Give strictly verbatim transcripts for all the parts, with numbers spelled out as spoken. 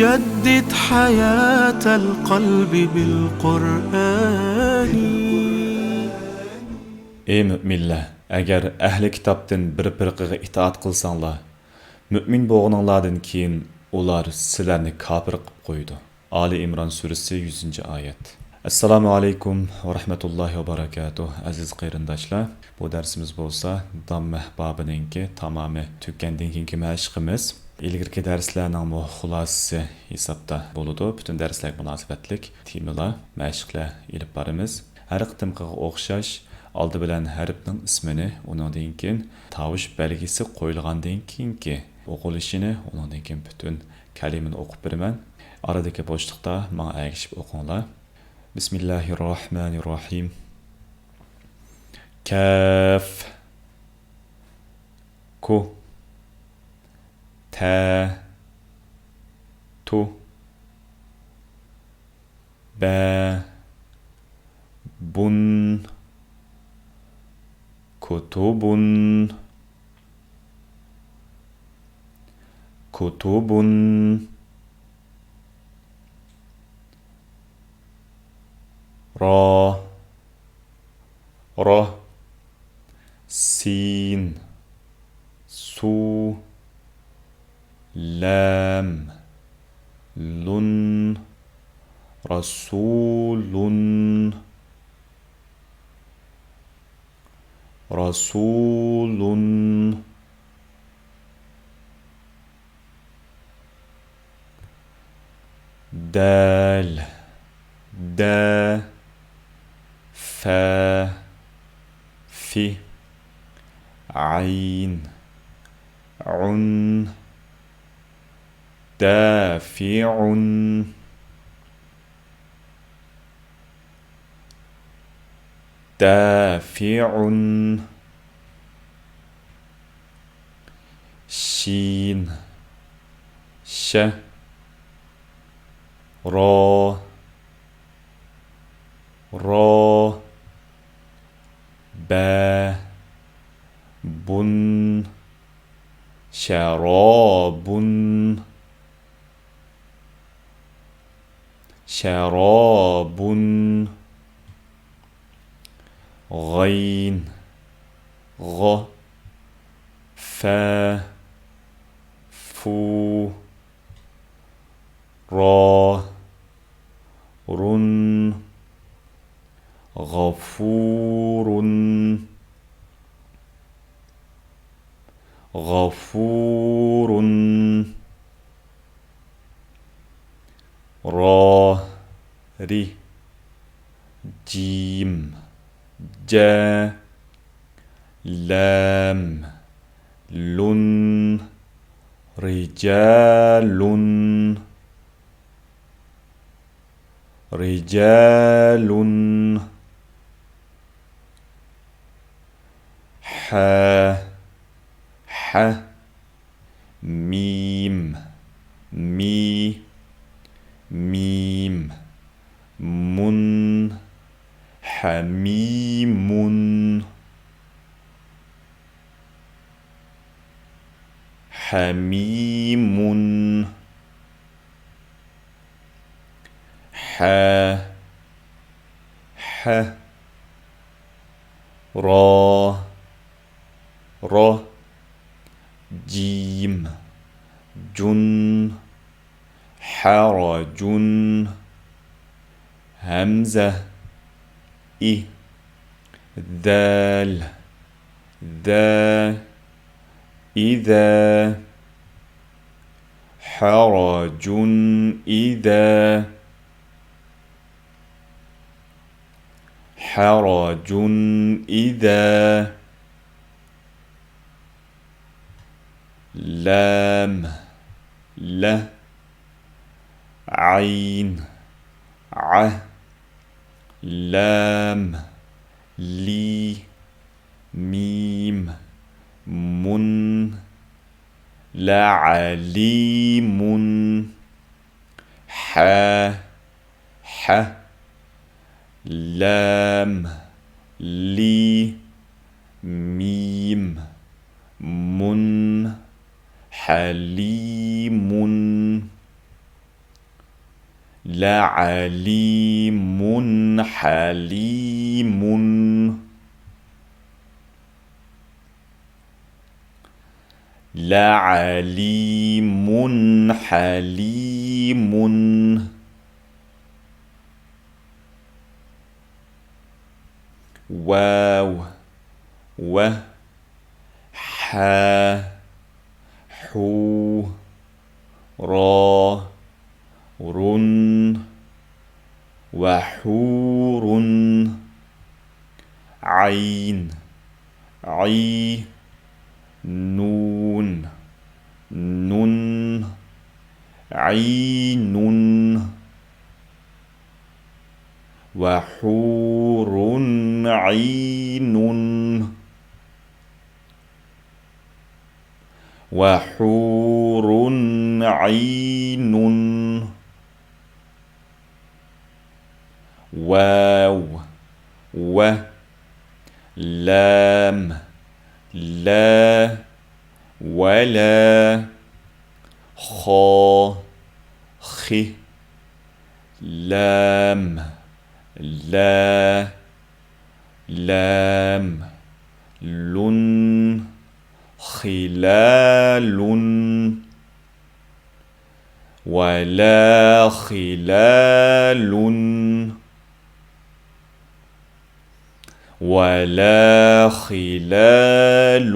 جدد حياة القلب بالقرآن. ئەي مۆمىنلەر، ئەگەر ئەھلى كىتابتىن بىر پىرقىگە ئىتائەت قىلساڭلار، مۆمىن بولغىنىڭلاردىن كېيىن ئۇلار سىلەرنى كاپىر قىلىپ قويىدۇ. ئالى ئىمران سۈرىسى، يۈزىنچى ئايەت. ئەسسالامۇ ئەلەيكۇم ۋە رەھمەتۇللاھى ۋە بەرەكاتۇھ، ئەزىز قېرىنداشلار. بۇ دەرسىمىز بولسا داممە بابىنىڭكى تامامى تۈگىگەندىن كېيىنكى مەشىقىمىز. ئىلگىرىكى دەرسلەرنىڭمۇ خۇلاسىسى ھېسابتا بولىدۇ. پۈتۈن دەرسلەرگە مۇناسىۋەتلىك تېمىلار، مەشىقلەر ئېلىپ بارىمىز. ھەر قېتىمقىغا ئوخشاش، ئالدى بىلەن ھەرپنىڭ ئىسمىنى، ئۇنىڭدىن كېيىن تاۋۇش بەلگىسى قويۇلغاندىن كېيىنكى ئوقۇلۇشىنى، ئۇنىڭدىن كېيىن پۈتۈن كەلىمىنى ئوقۇپ بېرىمەن. ئارىدىكى بوشلۇقتا ماڭا ئەگىشىپ ئوقۇڭلار. بىسمىللاھىرراھمانىرراھىم. كاف. كۇ. تە. تۇ. بە. بۇن. كۇتۇبۇن. كۇتۇبۇن. را. را. سين. سۇ. لام. لۇن. رسول. رسول. دال. دا. فا. في. عين. عن. دافع. دافع. شين. ش. را. را. با. بن. شراب. شراب. غين. غ. فا. فو. را. رن. غفور. غفور. را. ري. جيم. جا. لام. لن. رجال. رجال. ح. ح. ميم. مي. ميم. من. حميم. حميم. ح. ح. را. را. جيم. جن. حرج. همزة. إ. ذال. ذا. إذا. حرج. إذا. حرج. إذا. لام. ل. عين. ع. لام. لي. ميم. من. لعليم. ئە، ھە، لام، لى، مىم، مۇن، ھەلىمۇن. لعليم حليم. لعليم حليم. واو، و، ح، ح، را، ر، وحور. عين، عي، ن، ن، عين. وحور عين. وحور عين. واو، و، لام، لا، ولا، خا، خ، لام، لا، لام، لن، خلال، ولا خلال، ولا خلال.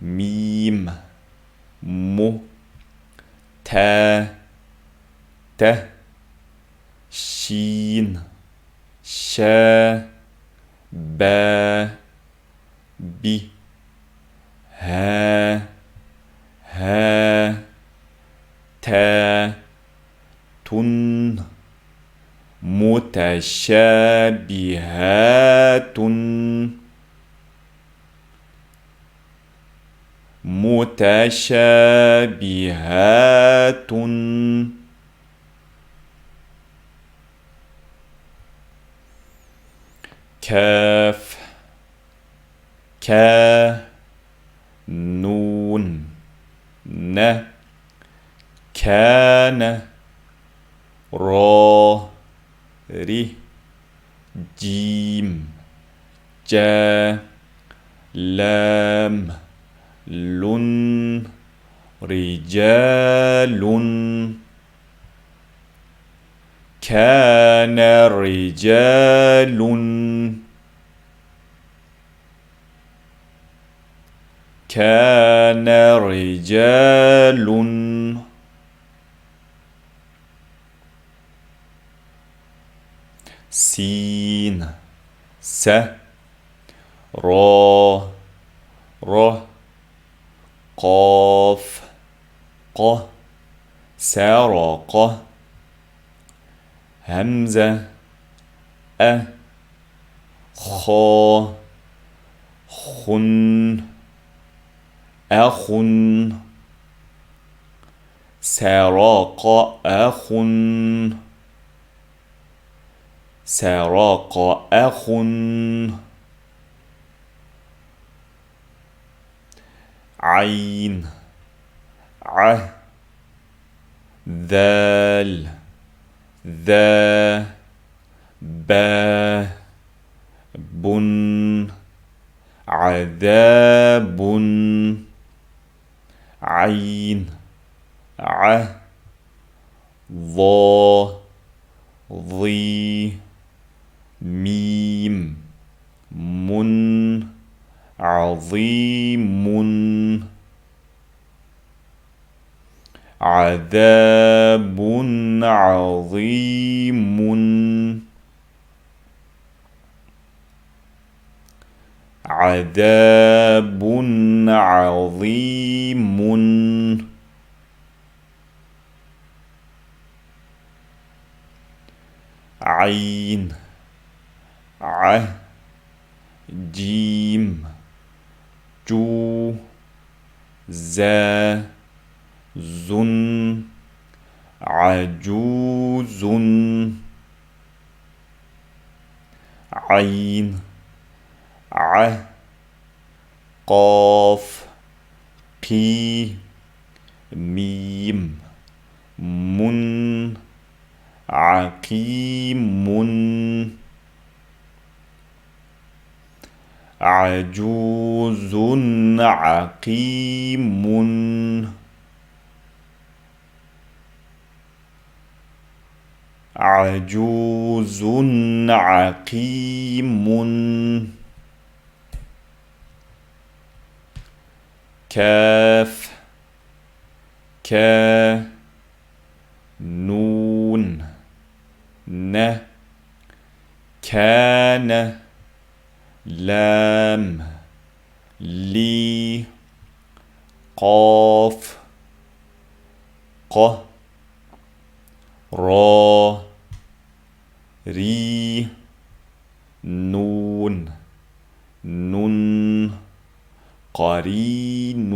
ميم، م، ت، ت، شين، ش، ب، ب، ه، ه، ت، ت، متشابهات، متشابهات. كاف، ك، ن، ن، كان، را، ر، جيم، ج، لام، ل، رجال. كان رجال. كان رجال. سين، س، را، ر، قاف، ق، سرق. همزة، أ، خا، خن، أخ. سرق أخ. سرق أخ. عين، ع، ذال، ذا، با، بن، عذاب. عين، ع، ظا، ظي، ميم، من، عظيم. عذاب عظيم. عذاب عظيم. عين، ع، جيم، جو، زا، زۇن، عجوز. عين، ع، قاف، قي، ميم، مُن، عقيم. عجوز عقيم. عجوز عقيم. كاف، كا، نون، ن، كان، لام، لي، قاف، ق، را، ري، نون، نون، قرين.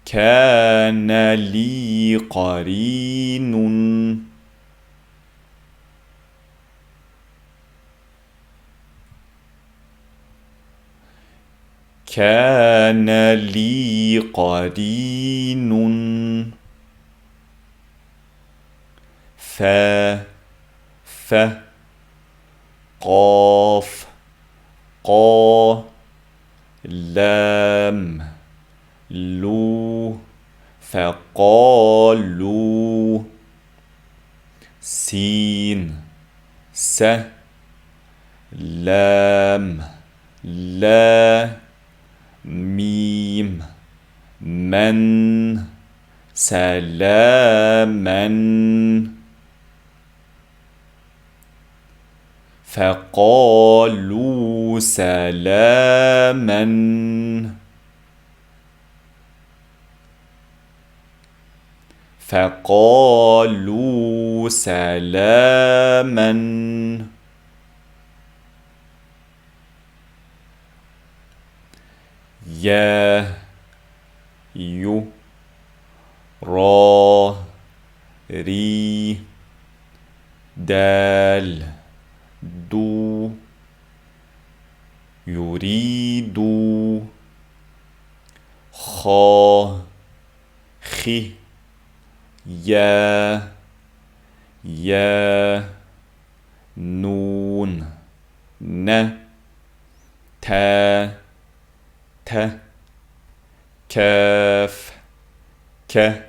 كان لي قرين. كان لي قرين. ف، ف، قاف، قا، لام، لو، فقالوا. سين، س، لام، لا، ميم، من، سلاما. فقالوا سلاما. فقالوا سلاما. يا، يو، را، ري، دال، دو، يريد، خا، خي، يا، يا، نون، ن، تا، ت، كاف، ك،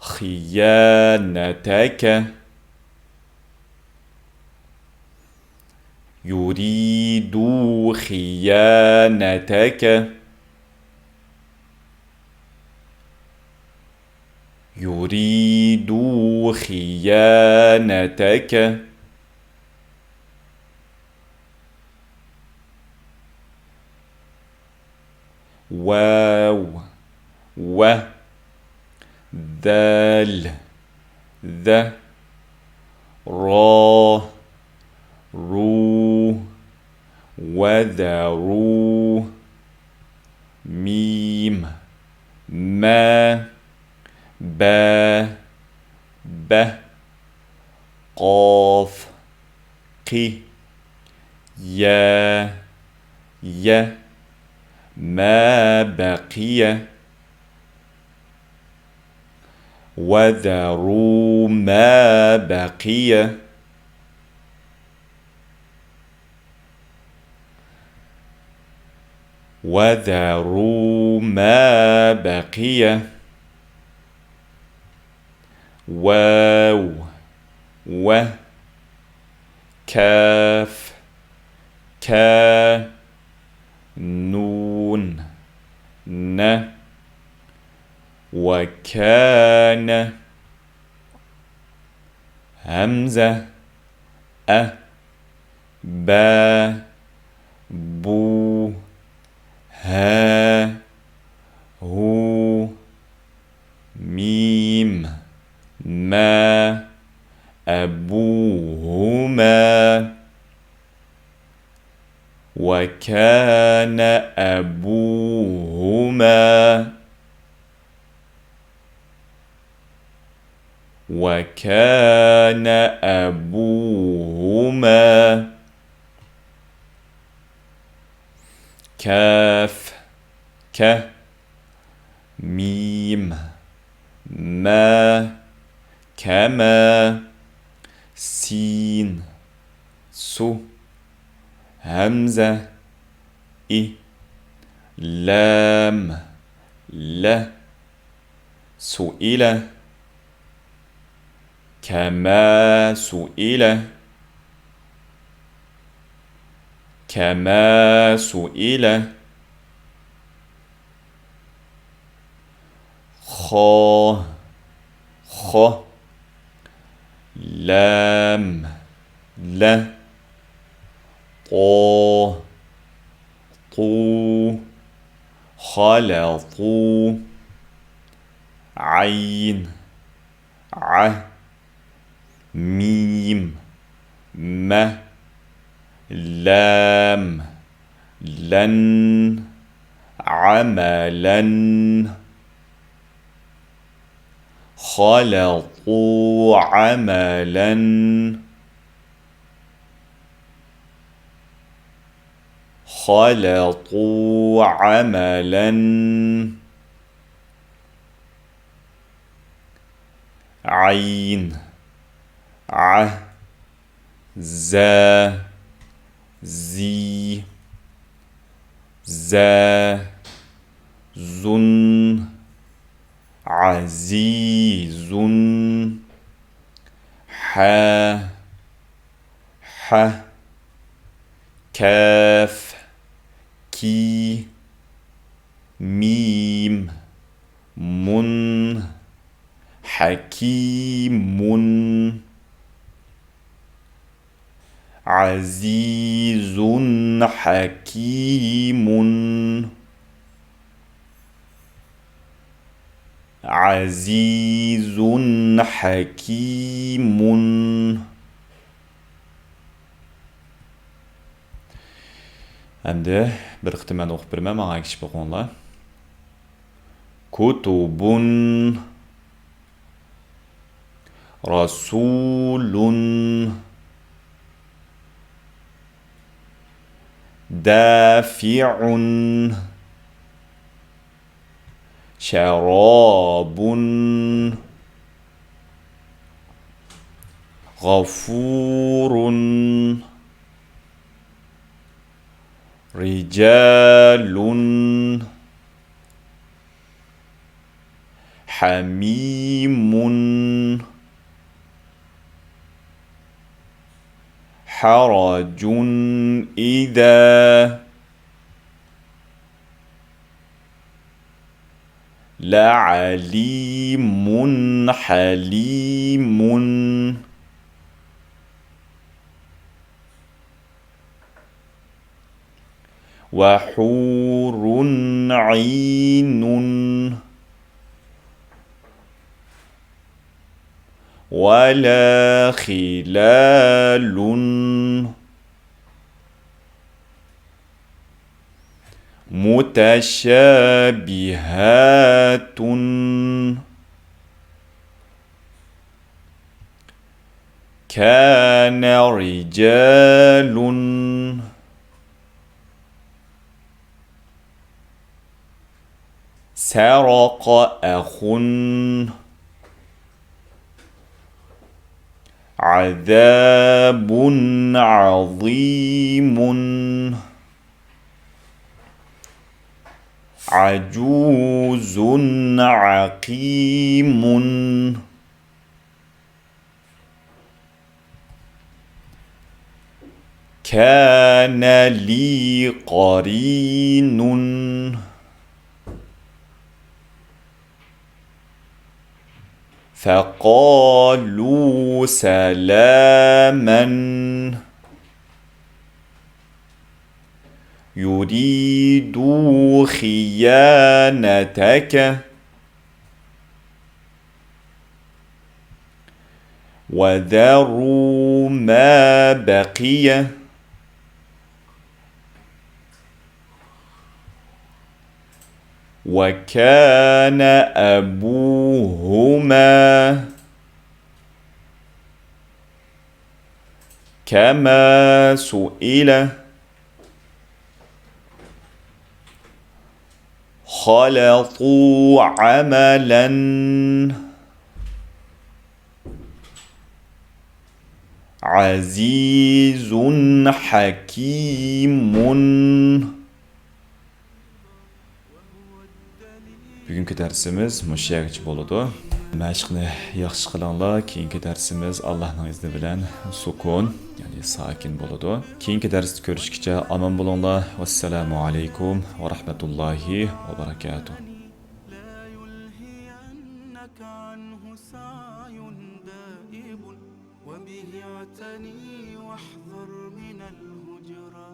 خيانتك. يريد خيانتك. يريد خيانتك. واو، و، ذال، ذ، را، رو، وذروا، ميم، ما، با، به، قاف، قي، يا، ي، ما بقي، وذروا ما بقي. وذروا ما بقي. واو، و، كاف، كا، نون، ن، وكان، همزة، أ، با، بو، ها، هو، ميم، ما، أبوهما. وكان أبوهما هما. وكان أبوهما. كاف، ك، ميم، ما، كما، سين، سو، همزة، ئى، لام، ل، سئل، كما سئل، كما سئل. خا، خ، لام، ل، طا، طو، خلطوا، عين، ع، ميم، م، لام، لن، عملا، خلطوا عملا، خلطوا عملا. عين، ع، ز، زي، ز، زن، عزيز، ح، ح، كاف، كي، ميم، من، حكيم، عزيز حكيم، عزيز حكيم. ئەمدى بىر قېتىم مەن ئوقۇپ بېرىمەن، ماڭا ئەگىشىپ ئوقۇڭلار. كتب، رسول، دافع، شراب، غفور، رجال، حميم، حرج، إذا، لعليم، حليم، وحور عين، ولا خلال، متشابهات، كان رجال، سرق أخ، عذاب عظيم، عجوز عقيم، كان لي قرين، فقالوا سلاما، يريدوا خيانتك، وذروا ما بقي، وكان أبوهما كما سئل خلطوا عملا عزيز حكيم. بۈگۈنكى دەرسىمىز مۇشۇ يەرگىچە بولىدۇ. مەشىقنى ياخشى قىلىڭلار. كېيىنكى دەرسىمىز ئاللاھنىڭ ئىزنى بىلەن سۇكۇن، يەنى ساكىن بولىدۇ. كېيىنكى دەرستە كۆرۈشكىچە ئامان بولۇڭلار. ۋەسسالامۇ ئەلەيكۇم ۋە رەھمەتۇللاھى ۋە بەرەكاتۇھ. لا يلهينك عنه سعي دائب، وبه اعتني واحذر من الهجران.